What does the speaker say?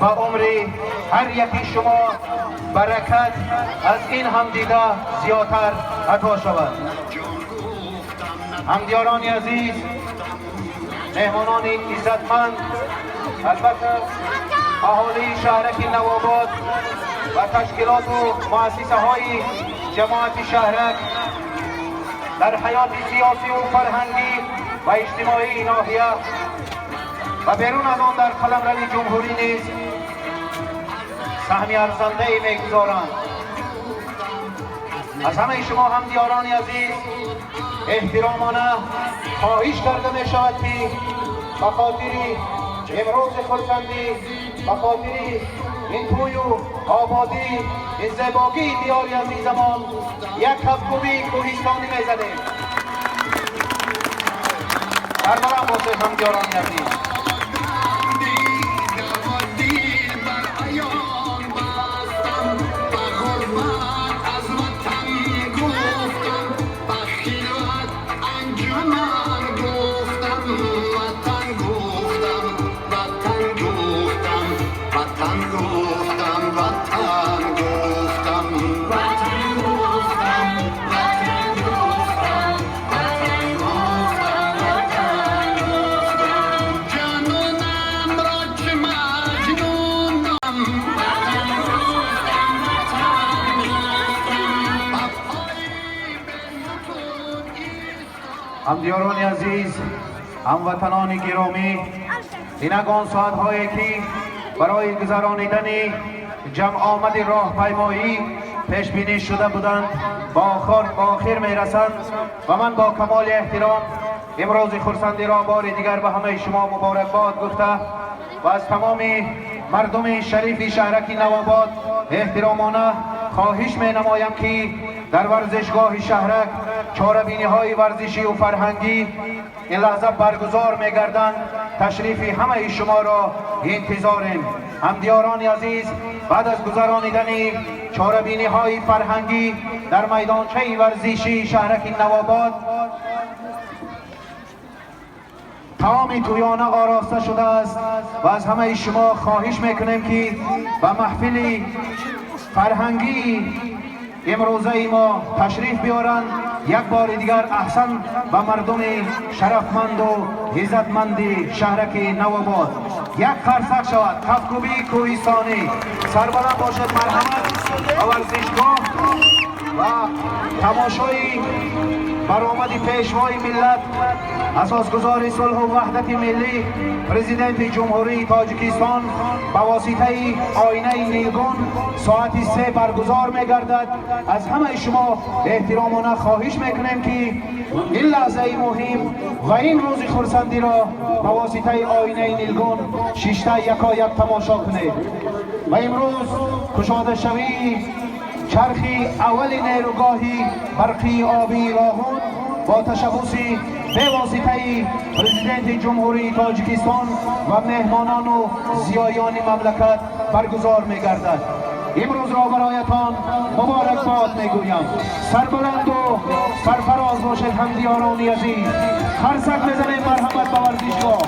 Ба умри ҳар яки шумо баракат аз ин ҳам дида зиёдтар ато шавад. Ҳамдиёрони азиз, меҳмонони иззатманд, албатта, аҳолии шаҳраки Навобод ва ташкилоту муассисаҳои ҷамоати шаҳрак дар ҳаёти сиёсиву фарҳангӣ ва иҷтимоии ноҳия ва берун аз он дар қаламрави ҷумҳурӣ низ саҳми арзандае мегузоранд. Аз ҳамаи шумо, ҳамдиёрони азиз, эҳтиромона хоҳиш карда мешавад, ки ба хотири имрӯзи хурсандӣ, ба хотири ин тӯю ободӣ, ин зебогии диёри азизамон як кафкӯбии кӯҳистонӣ мезанем. Сарбаланд бошед, ҳамдиёрони азиз. Дил бар аён бастам, ба ғурбат аз ватан гуфтам, ба хилват анҷуман гуфтам, ватан гуфтам, ватан гуфтам, ватан гуфтам, ватан гуфтам, ватан гуфтам, ватан гуфтам, ватан гуфтам, ватан гуфтам, ҷононам ро чу маҷнунам, ватан гуфтам, ватан гуфтам, ба пои бесутун истодам. Ҳамдиёрони азиз, ҳамватанони гиромӣ, инак он соатҳое, ки барои гузаронидани ҷамъомади роҳпаймоӣ пешбинӣ шуда буданд, ба охир мерасанд ва ман бо камоли эҳтиром имрӯзи хурсандиро бори дигар ба ҳамаи шумо муборакбод гуфта ва аз тамоми мардуми шарифи шаҳраки Навобод эҳтиромона хоҳиш менамоям, ки дар варзишгоҳи шаҳрак чорабиниҳои варзишию фарҳангӣ ин лаҳза баргузор мегарданд. Ташрифи ҳамаи шуморо интизорем. Ҳамдиёрони азиз, баъд аз гузаронидани чорабиниҳои фарҳангӣ дар майдончаи варзишии шаҳраки Навобод таоми тӯёна ороста шудааст ва аз ҳамаи шумо хоҳиш мекунем, ки ба маҳфили фарҳангии имрӯзаи мо ташриф биёранд. Як бори дигар аҳсан ба мардуми шарафманду иззатманди шаҳраки Навобод. Як қарсак шавад, кафкӯбии кӯҳистонӣ. Сарбаланд бошад. Марҳамат ба варзишгоҳ ва тамошои баромади Пешвои миллат, асосгузори сулҳу ваҳдати миллӣ, Президенти Ҷумҳурии Тоҷикистон ба воситаи оинаи нилгун соати 3 баргузор мегардад. Аз ҳамаи шумо эҳтиромона хоҳиш мекунем, ки ин лаҳзаи муҳим ва ин рӯзи хурсандиро ба воситаи оинаи нилгун шишта якояк тамошо кунед. Ва имрӯз кушодашавии чархи аввали нерӯгоҳи барқии обии Роғун бо ташаббуси бевоситаи Президенти Ҷумҳурии Тоҷикистон ва меҳмонону зиёёни мамлакат баргузор мегардад. Имрӯзро бароятон муборакбод мегӯям. Сарбаланду сарфароз бошед, ҳамдиёрони азиз. Қарсак мезанем. Марҳамат ба варзишгоҳ.